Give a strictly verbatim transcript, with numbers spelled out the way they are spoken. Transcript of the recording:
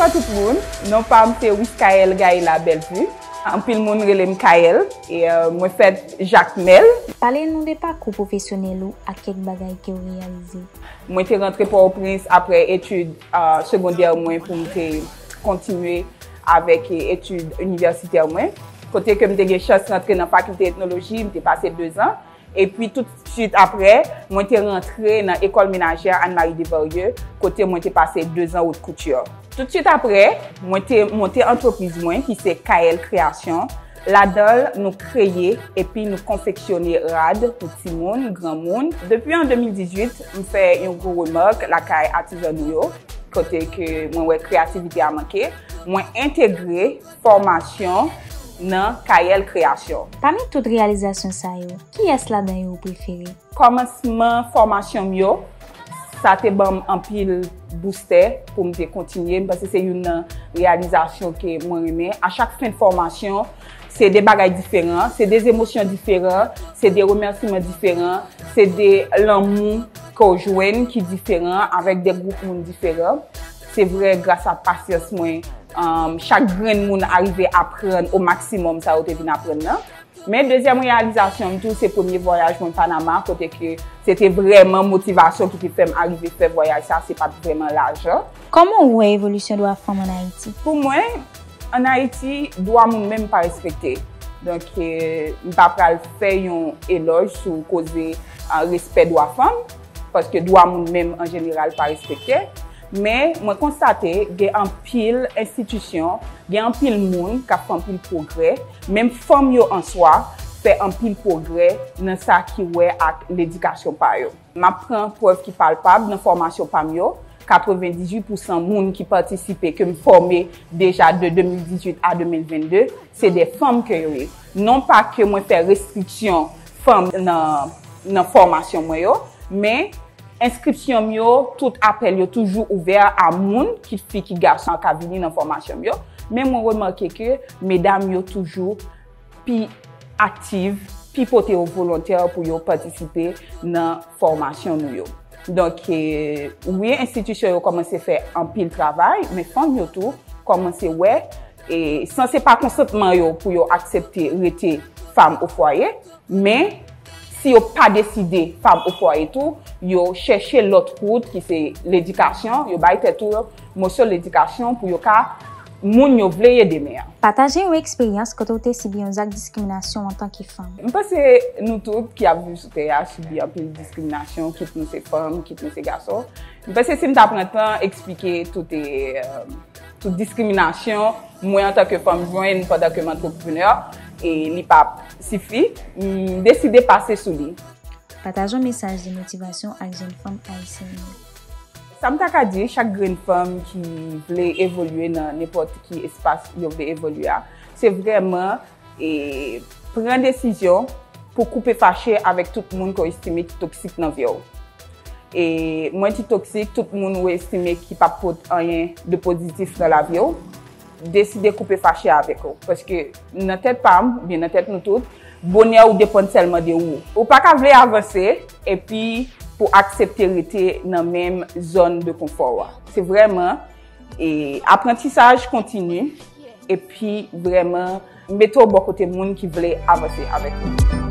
Bonjou tout moun, non pa m se Wiskaël Gaëla Bellevue. Anpil moun rele m Kaël, e euh, mwen fèt Jakmèl. Pale nou de pakou pwofesyonèl ou ak kèk bagay ke w reyalize. Mwen te rantre Pòtoprens apre etid uh, segondè mwen pou m te kontinye avèk etid inivèsitè mwen. Kote ke m te gen chans rantre nan fakilte etnoloji, m te pase dezan. Epi tout swit apre, mwen te rantre nan ekòl menajè Anne Marie Desvarieux, kote mwen te pase dezan haute couture. Tout swit apre, mwen te monte antrepriz mwen ki se Kaël Création. Ladan l, nou kreye epi nou konfeksyone rad pou timoun, granmoun. Depi an de mil dizuit, m fè yon gwo remak lakay atizan nou yo, kote ke mwen wè kreyativite a manke. Mwen entegre fòmasyon nan Kaël Création. Pami tout reyalizasyon sa yo, kiyès ladan yo ou prefere? Kòmansman fòmasyon m yo, sa te ban m anpil boustè pou m te kontinye. M panse se youn nan reyalizasyon ke mwen renmen. A chak fen de fòmasyon, se de bagay diferan, se de emosyon diferan, se de remèsiman diferan, se de lanmou ke w jwenn ki diferan avèk de gwoup moun diferan. Se vre, gras a pasyans mwen, um, chak grenn moun arive aprann o maksimòm sa yo te vin aprann nan. Men dezyèm reyalizasyon m tou, se premye vwayaj mwen Panama, kote ke se te vrèman motivasyon ki te fè m arive fè vwayaj sa, se pa t vrèman lajan. Kòman w wè evolisyon dwa fanm ann Ayiti? Pou mwen, ann Ayiti, dwa moun menm pa respekte. Donk, eh, m pa pral fè yon elòj sou koze ah, respè dwa fanm, paske dwa moun menm an jeneral pa respekte. Men, mwen konstate gen anpil enstitisyon, gen anpil moun k ap fè anpil pwogrè. Menm fanm yo an swa fè anpil pwogrè nan sa ki wè ak ledikasyon pa yo. M ap pran prèv ki palpab nan fòmasyon pa m yo. Katrevendizuit pousan moun ki patisipe, ke m fòme deja de de mil dizuit a de mil vennde, se de fanm ke yo ye. Non pa ke mwen fè restriksyon fanm nan, nan fòmasyon mwen yo, men enskripsyon m yo, tout apèl yo toujou ouvè a moun, kit fi, kit gason, ka vini nan fòmasyon m yo. Men mwen remake ke medam yo toujou pi aktiv, pi pote yo volontè pou yo patisipe nan fòmasyon nou yo. Donk, eh, wi, enstitisyon yo kòmanse fè anpil travay, men fanm yo tou kòmanse wè, e san se pa konsantman yo pou yo aksepte rete fanm o fwaye, men si yo pa deside fanm o fwaye tou, yo chèche lòt wout ki se ledikasyon, yo bay tèt yo moso ledikasyon pou yo ka moun yo vle ye demen an. Pataje yon eksperyans kote w te sibi yon zak diskriminasyon antanke fanm. M panse nou tout ki ap viv sou tè a sibi anpil diskriminasyon, kit nou se fanm, kit nou se gason. M panse si m ta pran tan eksplike tout, eh, tout diskriminasyon mwen antanke fanm jwenn pandan ke m antreprenè, e li p ap sifi, m deside pase sou li. Pataje yon mesaj de motivasyon ak jèn fanm ayisyèn yo. Sa m ta ka di chak grenn fanm ki vle evolye nan nenpòt ki espas yo vle evolye a, se vrèman e pran desizyon pou koupe fache avèk tout moun ke w estime ki toksik nan vi w. E mwen di toksik, tout moun ou estime ki p ap pot anyen de pozitif nan lavi w, deside koupe fache avèk yo. Paske nan tèt pa m, oubyen nan tèt nou tout, bonè ou depann sèlman de ou. Ou pa ka vle avanse epi pou aksepte rete nan menm zòn de konfò w a. Se vrèman e aprantisaj kontini epi vrèman mete w bò kote moun ki vle avanse avèk ou.